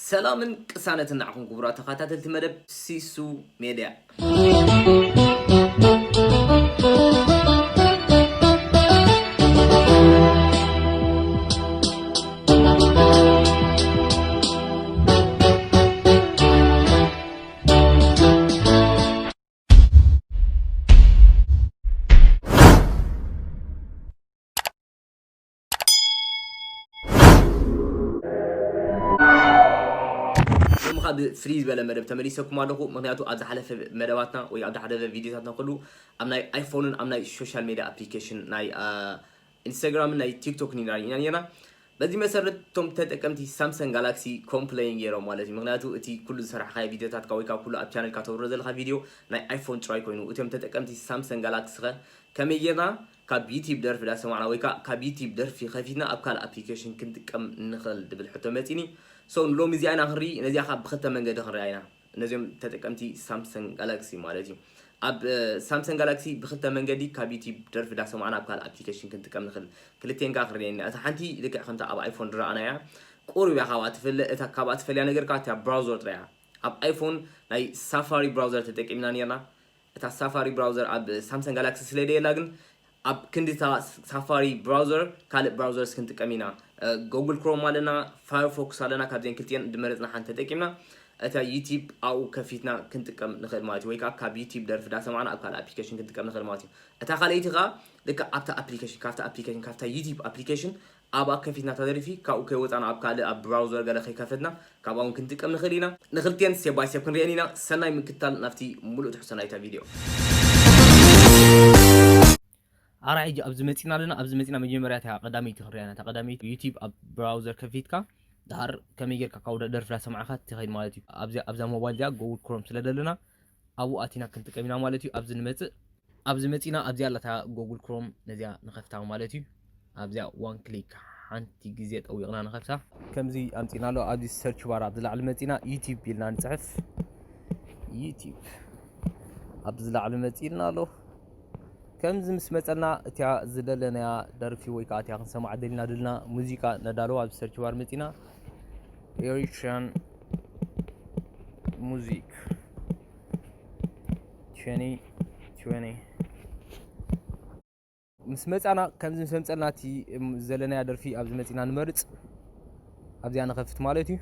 ሰላምን ቅሳነትን ንዓኹም ክቡራት ተኸታተልቲ መደብ ሲሱ ሜድያ። ሎሚ ካብ ፍልይ ዝበለ መደብ ተመሊሰኩም ኣለኹ። ምኽንያቱ ኣብ ዝሓለፈ መደባትና ወይ ኣብ ዝሓለፈ ቪዲዮታትና ኩሉ ኣብ ናይ ኣይፎንን ኣብ ናይ ሶሻል ሜድያ ኣፕሊኬሽን ናይ ኢንስታግራምን ናይ ቲክቶክን ኢና ርኢና ነርና። በዚ መሰረት እቶም ተጠቀምቲ ሳምሰንግ ጋላክሲ ኮምፕለይን ገይሮም ማለት እዩ። ምኽንያቱ እቲ ኩሉ ዝሰራሕካዮ ቪዲዮታትካ ወይ ካብ ኩሉ ኣብ ቻነልካ ተውርዶ ዘለካ ቪዲዮ ናይ ኣይፎን ጥራይ ኮይኑ፣ እቶም ተጠቀምቲ ሳምሰንግ ጋላክሲ ከ ከመይ ጌርና ካብ ዩቲብ ደርፊ ዳሰማዕና ወይ ከዓ ካብ ዩቲብ ደርፊ ከፊትና ኣብ ካልእ ኣፕሊኬሽን ክንጥቀም ንኽእል ዝብል ሕቶ መፂኒ። ሶ ንሎሚ እዚኣ ኢና ክንርኢ፣ ነዚኣ ከዓ ብክልተ መንገዲ ክንሪኣ ኢና። ነዚኦም ተጠቀምቲ ሳምሰንግ ጋላክሲ ማለት እዩ። ኣብ ሳምሰንግ ጋላክሲ ብክልተ መንገዲ ካብ ዩቲብ ደርፊ ዳሰማዕና ኣብ ካልእ ኣፕሊኬሽን ክንጥቀም ንኽእል። ክልቴን ከዓ ክንሪኤን ኢና። እታ ሓንቲ ልክዕ ከምታ ኣብ ኣይፎን ዝረኣናያ ቁሩብ እያ ካብኣ ትፍለ። እታ ካብኣ ትፈልያ ነገር ከዓ እታ ብራውዘር ጥራይ እያ። ኣብ ኣይፎን ናይ ሳፋሪ ብራውዘር ተጠቂምና ነርና። እታ ሳፋሪ ብራውዘር ኣብ ሳምሰንግ ጋላክሲ ስለ ደየላ ግን ኣብ ክንዲ እታ ሳፋሪ ብራውዘር ካልእ ብራውዘርስ ክንጥቀም ኢና። ጎግል ክሮም ኣለና፣ ፋየርፎክስ ኣለና። ካብዚአን ክልቲአን ዝመረፅና ሓንቲ ተጠቂምና እታ ዩቲብ ኣብኡ ከፊትና ክንጥቀም ንኽእል ማለት እዩ። ወይ ከዓ ካብ ዩቲብ ደርፊ ዳሰማዕና ኣብ ካልእ ኣፕሊኬሽን ክንጥቀም ንኽእል ማለት እዩ። እታ ካልኣይቲ ከዓ ልክዕ ኣብታ ኣፕሊኬሽን፣ ካብታ ኣፕሊኬሽን፣ ካብታ ዩቲብ ኣፕሊኬሽን ኣብኣ ከፊትና እታ ደርፊ ካብኡ ከይወፃና ኣብ ካልእ ኣብ ብራውዘር ገለ ከይከፈትና ካብኣ እውን ክንጥቀም ንኽእል ኢና። ንኽልቲአን ስቴፕ ባይ ስቴፕ ክንሪአን ኢና። ሰናይ ምክትታል ናብቲ ሙሉእ ትሕዝቶ ናይታ ቪድዮ። ኣራ ሕጂ ኣብዚ መፂና ኣለና። ኣብዚ መፂና መጀመርያ እታ ቀዳመይቲ ክንሪኣ ኢና። እታ ቀዳመይቲ ዩቲብ ኣብ ብራውዘር ከፊትካ ድሓር ከመይ ጌርካ ካብ ደርፊ ዳሰማዕካ ትኸይድ ማለት እዩ። ኣብዚኣ ኣብዛ ሞባይል እዚኣ ጎግል ክሮም ስለ ዘለና ኣብኡ ኣቲና ክንጥቀም ኢና ማለት እዩ። ኣብዚ ንመፅእ። ኣብዚ መፂና ኣብዚኣ ኣላታ ጎግል ክሮም ነዚኣ ንኸፍታ ማለት እዩ። ኣብዚኣ ዋን ክሊክ ሓንቲ ግዜ ጠዊቕና ንኸፍታ። ከምዚ ኣምፂና ኣሎ። ኣብዚ ሰርች ባር ኣብዚ ላዕሊ መፂና ዩቲብ ኢልና ንፅሕፍ። ዩቲብ ኣብዚ ላዕሊ መፂና ኣሎ። ከምዚ ምስ መፀና እቲያ ዝደለናያ ደርፊ ወይ ከዓ እቲያ ክንሰማዕ ደሊና ደልና ሙዚቃ ነዳለዋ። ኣብዚ ሰርች ባር መፂና ኤሪትሪያን ሙዚክ ትዌንቲ ትዌንቲ። ምስ መፃና ከምዚ ምስ ኣምፀልና እቲ ዘለናያ ደርፊ ኣብዚ መፂና ንመርፅ። ኣብዚኣ ንኸፍት ማለት እዩ።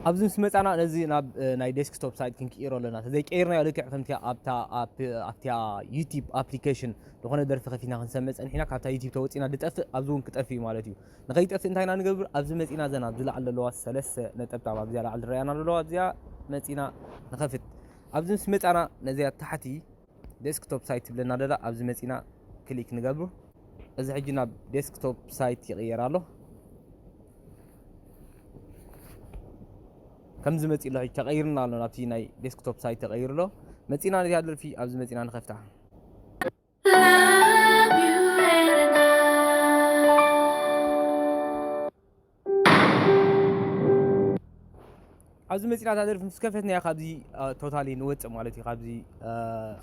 ኣብዚ ምስ መፃና ነዚ ናብ ናይ ዴስክቶፕ ሳይት ክንቅይሮ ኣለና። ተዘይቀይርናዮ ልክዕ ከምቲ ኣብታ ኣብቲያ ዩቲብ ኣፕሊኬሽን ዝኾነ ደርፊ ከፊትና ክንሰምዕ ፀኒሕና ካብታ ዩቲብ ተወፂና ድጠፍእ ኣብዚ እውን ክጠፍእ እዩ ማለት እዩ። ንኸይጠፍእ እንታይ ኢና ንገብር? ኣብዚ መፂና ዘና ኣብዚ ላዕሊ ዘለዋ ሰለስተ ነጠብጣብ ኣብዚኣ ላዕሊ ዝረኣያና ዘለዋ ኣብዚኣ መፂና ንኸፍት። ኣብዚ ምስ መፃና ነዚኣ ታሕቲ ዴስክቶፕ ሳይት ትብለና ደላ ኣብዚ መፂና ክሊክ ንገብር። እዚ ሕጂ ናብ ዴስክቶፕ ሳይት ይቕየር ኣሎ። ከምዚ መፂ ኣሎ፣ ሕጂ ተቐይርና ኣሎ፣ ናብቲ ናይ ዴስክቶፕ ሳይት ተቐይሩ ኣሎ። መፂና ነዚኣ ደርፊ ኣብዚ መፂና ንኸፍታ። ኣብዚ መፂና እታ ደርፊ ምስ ከፈትናያ ካብዚ ቶታሊ ንወፅእ ማለት እዩ። ካብዚ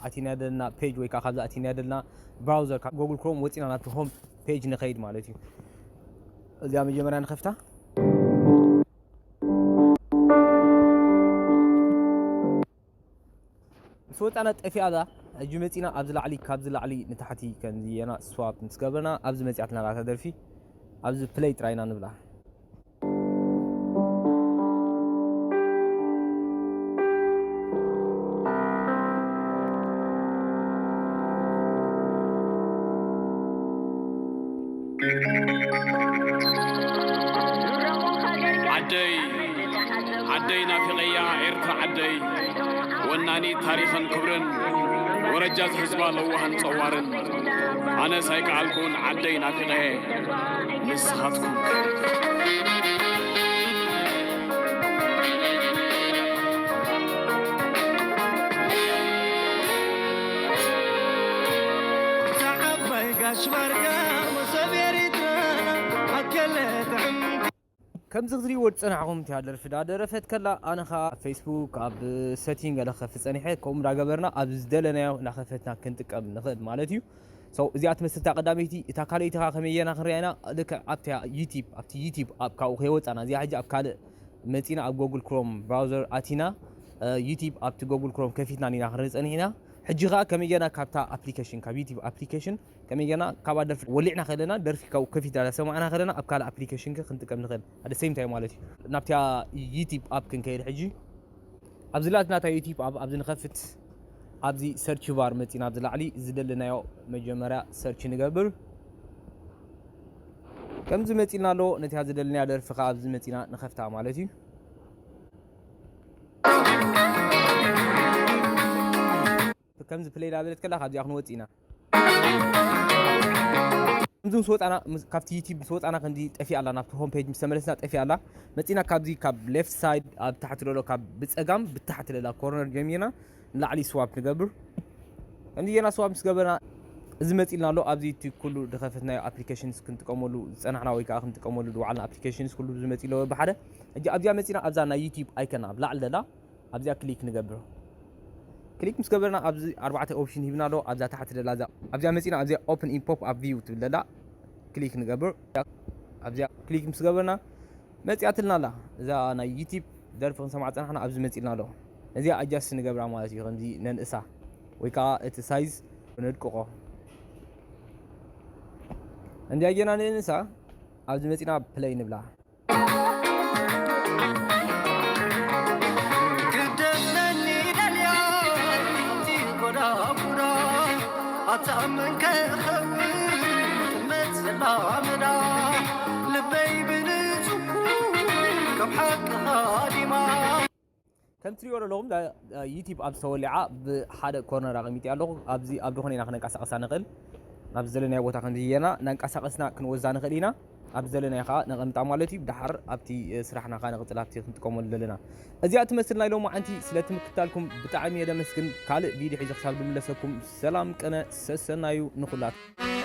ኣቲና ዘለና ፔጅ ወይ ከዓ ካብዚ ኣቲና ዘለና ብራውዘር ካብ ጎግል ክሮም ወፂና ናብቲ ሆም ፔጅ ንኸይድ ማለት እዩ። እዚኣ መጀመርያ ንኸፍታ። ምስ ወፃና ጠፊኣ እዛ ሕጂ መፂና ኣብዚ ላዕሊ ካብዚ ላዕሊ ንታሕቲ ከምዚ የና ስዋፕ ምስ ገበርና ኣብዚ መፂኣትና ላታ ደርፊ ኣብዚ ፕለይ ጥራይና ንብላ። ዓደይ ዓደይ ናፊቐያ ኤርትራ ዓደይ ወናኒት ታሪኽን ክብርን ወረጃ ዝሕዝባ ለዋህን ጸዋርን ኣነስ ኣይከኣልኩን ዓደይ ናፊቐ ንስኻትኩም ዓባይ ጋሽ ባርካ መሶብ ኤሪትራ ኣከለ ጥዕም። ከምዚ ክትሪእዎ ዝጸናሕኩም እቲኣ ደርፊ ዳ ደረፈት ከላ ኣነ ኸኣ ኣብ ፌስቡክ ኣብ ሰቲንግ ገለ ክኸፍት ጸኒሐ ከምኡ ዳ ገበርና ኣብ ዝደለናዮ እንዳኸፈትና ክንጥቀም ንኽእል ማለት እዩ። So እዚኣ ትመስል እታ ቀዳመይቲ። እታ ካልኣይቲ ኸዓ ከመይ ጌርና ክንሪኣ ኢና? ልክዕ ኣብታ ዩቲብ፣ ኣብቲ ዩቲብ ኣብ ካብኡ ከይወፃና፣ እዚኣ ሕጂ ኣብ ካልእ መፂና ኣብ ጎግል ክሮም ብራውዘር ኣቲና ዩቲብ ኣብቲ ጎግል ክሮም ከፊትና ኢና ክንርኢ ፀኒሕና። ሕጂ ኸዓ ከመይ ጌርና ካብታ ኣፕሊኬሽን፣ ካብ ዩቲብ ኣፕሊኬሽን ከመይ ጌርና ካብኣ ደርፊ ወሊዕና ከለና፣ ደርፊ ካብኡ ከፊትና ሰማዕና ከለና ኣብ ካልእ ኣፕሊኬሽን ከ ክንጥቀም ንኽእል፣ ኣደ ሴም ታይም ማለት እዩ። ናብታ ዩቲብ ኣፕ ክንከይድ ሕጂ። ኣብዚ ላትና እታ ዩቲብ ኣብ ኣብዚ ንኸፍት። ኣብዚ ሰርች ባር መፂና ኣብዚ ላዕሊ ዝደለናዮ መጀመርያ ሰርች ንገብር። ከምዚ መፂና ኣሎ። ነቲያ ዝደለናያ ደርፊ ከዓ ኣብዚ መፂና ንኸፍታ ማለት እዩ። ከምዚ ፕሌይ ዳበለት ከላ ካብዚኣ ክንወፅእ ኢና። ከምዚ ምስ ወፃና ምስ- ካብቲ ዩቲብ ምስ ወፃና ከምዚ ጠፊኣ ኣላ። ናብቲ ሆም ፔጅ ምስ ተመለስና ጠፊኣ ኣላ። መፂና ካብዚ ካብ ሌፍት ሳይድ ኣብ ታሕቲ ዘሎ ካብ ብፀጋም ብታሕቲ ለላ ኮርነር ጀሚርና ንላዕሊ ስዋፕ ንገብር። ከምዚ ጌርና ስዋፕ ምስ ገበርና እዚ መፂልና ኣሎ። ኣብዚ እቲ ኩሉ ዝኸፈትናዮ ኣፕሊኬሽንስ ክንጥቀመሉ ዝፀናሕና ወይ ከዓ ክንጥቀመሉ ዝወዓልና ኣፕሊኬሽንስ ኩሉ ዝመፂ ኣለዎ ብሓደ። ሕጂ ኣብዚኣ መፂና ኣብዛ ናይ ዩቲብ ኣይከና ኣብ ላዕሊ ለላ ኣብዚኣ ክሊክ ንገብር። ክሊክ ምስ ገበርና ኣብዚ ኣርባዕተ ኦፕሽን ሂብና ኣሎ። ኣብዛ ታሕቲ ደላ ኣብዚኣ መፂና ኣብዚኣ ኦፕን ኢን ፖፕ ኣፕ ቪው ትብል ደላ ክሊክ ንገብር። ኣብዚኣ ክሊክ ምስ ገበርና መፂኣትልና ኣላ። እዛ ናይ ዩቲብ ደርፊ ክንሰማዕ ፀናሕና ኣብዚ መፂልና ኣሎ። እዚኣ ኣጃስት ንገብራ ማለት እዩ። ከምዚ ነንእሳ ወይ ከዓ እቲ ሳይዝ ነድቅቆ። እንዲያ ጌና ነንእሳ ኣብዚ መፂና ፕለይ ንብላ። ክደፍነኒ ደልያ እቲ ጎዳጉዳ ኣትኣምን ከኸውን ትመት ዘላ መዳ ልበይ ብንጹኩ ከም ሓቂ ሃዲማ ከም ትሪኦ ዘለኹም ዩቲብ ኣብ ዝተወሊዓ ብሓደ ኮርነር ኣቐሚጢ ኣለኹ። ኣብዚ ኣብ ዝኾነ ኢና ክነንቀሳቐሳ ንኽእል። ናብ ዘለናዮ ቦታ ከምዚ ጌርና እናንቀሳቐስና ክንወዛ ንኽእል ኢና። ኣብ ዘለናዮ ከዓ ነቐምጣ ማለት እዩ። ብድሓር ኣብቲ ስራሕና ከዓ ንቕፅል ኣብቲ ክንጥቀመሉ ዘለና። እዚኣ ትመስል ናይ ሎማዓንቲ። ስለ ትምክታልኩም ብጣዕሚ እየ ደመስግን። ካልእ ቪድዮ ሒዘ ክሳብ ዝምለሰኩም ሰላም ቅነ ሰሰናዩ ንኹላት።